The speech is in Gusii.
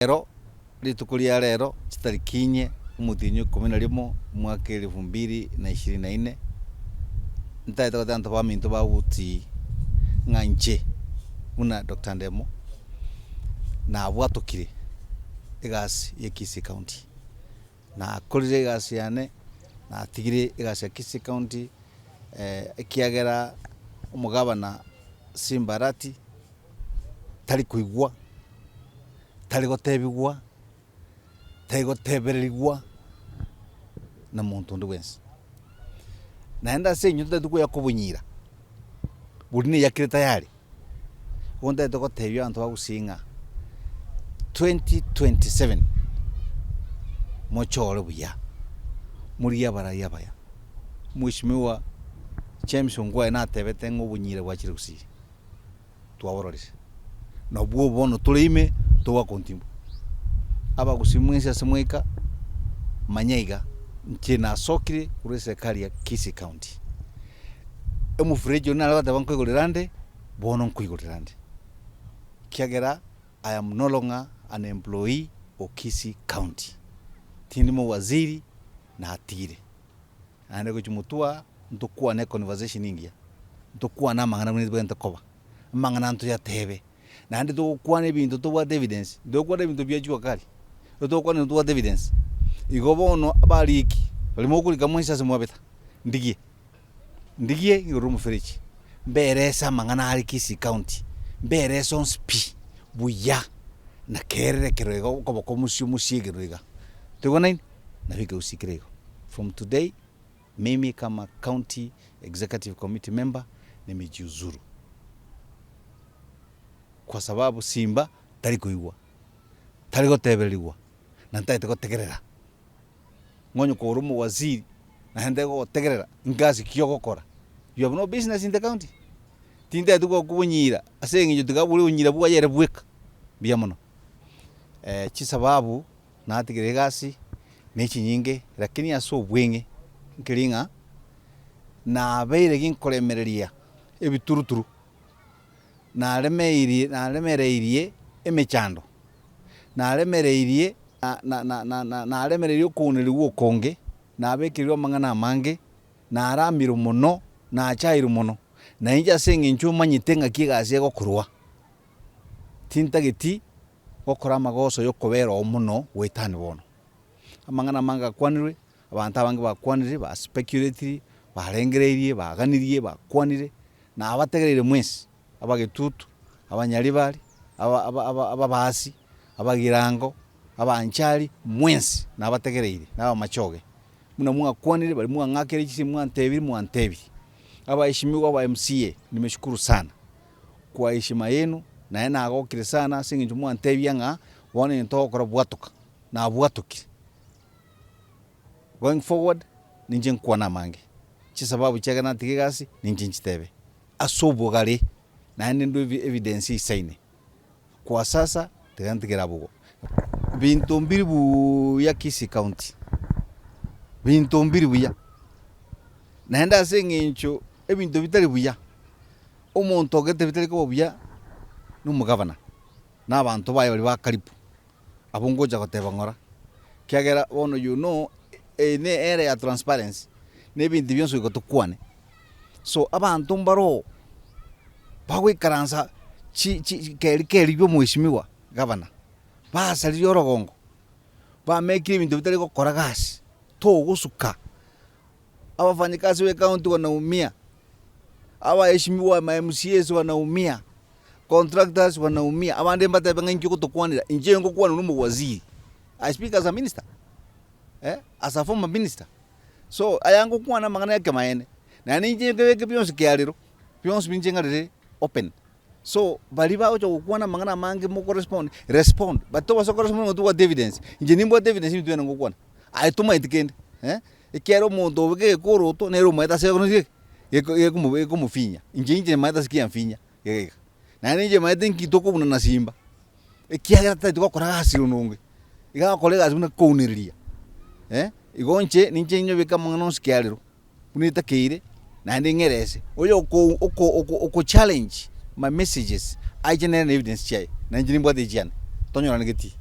Ero rituko ria rero chitariki inye omotienyi o ikomi na rimo omwaka elifu mbili na ishirini na ine, ntagete gotebia abanto baminto ba Gusii ng'a inche buna Doctor Ndemo nabwatokire egasi ya Kisii County. Nakorire egasi yane, natigire egasi ya Kisii County ekiagera omogabana Simba Arati tari koigwa, tari gotebigwa, tari gotebererigwa na monto onde bwensi. Naende ase eng'encho totagete koya kobonyira, boria neyakire tayari, igo ntagete gotebia abanto ba gusii ng'a 2027 mochore buya, morigie abarai abaya. Mweshimiwa James Ongwae natebete ng'a obonyira bwachire gusii. twabororire, nabwo bono tore ime togwaka ontimbu. Abagusii mwensi ase mwaika, manya iga, inche nasokire korwa eserekari ya Kisii County. Omofereji oria nare goteba nkoigorera nde, bono nkoigorera nde, ekiagera I am no longer an employee o Kisii County. Tindi mowaziri, natigire. Naende gochia motwe aa, ntokwane econversation engiya, ntokwane amang'ana buna ebwenerete koba, amang'ana ntoyatebe, naende togokwana ebinto tobwate evidence, ntogokwana ebinto bia jua kali, ekero togokwana ebinto tobwate evidence. Igo bono abariki, baria mokorika mwensi ase mwabeta, ndigie, ndigie igoro omoferechi, mberese amang'ana are Kisii county, mberese onsi pi, buya, na kerere ekero iga okoboko omosie omosie igoro iga, toigwanaini? Nabo ekegusii kere igo. From today mimi kama county executive committee member nimejiuzuru kwa sababu Simba tari koigwa, tari gotebererigwa na ntagete gotegerera. Ng'onye kore omowaziri naende gotegerera ngasi ki ogokora. You have no business in the county. Tintagete gokobonyira ase eng'encho tiga bore onyira bwaye ere bweka. Mbuya mono. Chisababu Natigire egasi ne chinyinge, lakini ase obweng'e nkeri ng'a nabeire ginkoremereria ebituruturu, naremeirie naremereirie emechando, naremereirie na na na na naremereirie okounerigwa okonge, nabekeirwe amang'ana amange, naramirwe mono, nachairwe mono. Na inche ase eng'encho manyete ng'aki egasi egokorwa, tintageti gokora amagoso y'okobera oo mono goetania bono. Amang'ana amange akwanirwe, abanto abange bakwanire, ba speculatiri, barengereirie, baganirie, bakwanire, na abategereire mwensi, abagetutu, abanyaribari, aba aba aba ababasi, abagirango, abanchari, mwensi nabategereire, na abamachoge. Buna mwakwanire, baria mwang'akeire chisemi mwantebirie, mwantebirie. Abaheshimiwa aba MCA, nimeshukuru sana. kwa heshima yenu, naye nagokire sana ase eng'encho mwantebia ng'a bono egento ogokora bwatoka, nabwatokire. Going forward, ninche nkwane amange, chisababu chiagera natiga egasi, ninche nchitebe ase obogare, naende ndwe ebi evidence eisaine. Kwa sasa, tiga ntigere abwo igo. Binto mbiri buuya Kisii County, binto mbiri buya, naende ase eng'encho ebinto bitari buya. Omonto ogete bitari koba buya nomogavana, na abanto baye baria ba karibu, abwo ngocha goteba ng'ora, ekiagera bono you know eye ne era ya transparency, na ebinto bionsi goika tokwane. So abanto mbaroo bagoikaransa chi chi keri keri bia omweshimiwa gavana, basaririe orogongo, bamekire ebinto bitari gokora gasi, togosuka. Abafanyikazi be county wanaumia, abaheshimiwa ma MCAs wanaumia, contractors wanaumia, abande mbatebe ng'a inki ogotokwanera, inche ngokwana na omowaziri, I speak as a minister eh, as a former minister. So aya ngokwana amang'ana ya ekemaene, naende inche nkebeke bionsi kiarero, bionsi inche ng'arere open. So baria bagocha gokwana amang'ana amange mokorespond, respond, but tobasa korespond ng'a tobwati evidence, inche nimbwate evidence ebinto biane ngokwana, aye tomaeti kende eh. Ekiagera omonto obe kegekoroto nere omaete ase egekoroto geke geko gekomofinya. Inche inche maete ase kiamfinya iga iga. Naende inche maete nki tokobuna na simba, ekiagera totagete gokora gasi onde onge, iga agokora egasi buna kounereria eh, igo inche ninche nyobeke amang'ana onsi kiarero, buna etakeire, naende ng'erese, oyo oko oko oko oko challenge my messages, aiche nere na evidence chiaye, na inche nimbwate echiane, tonyorane getii.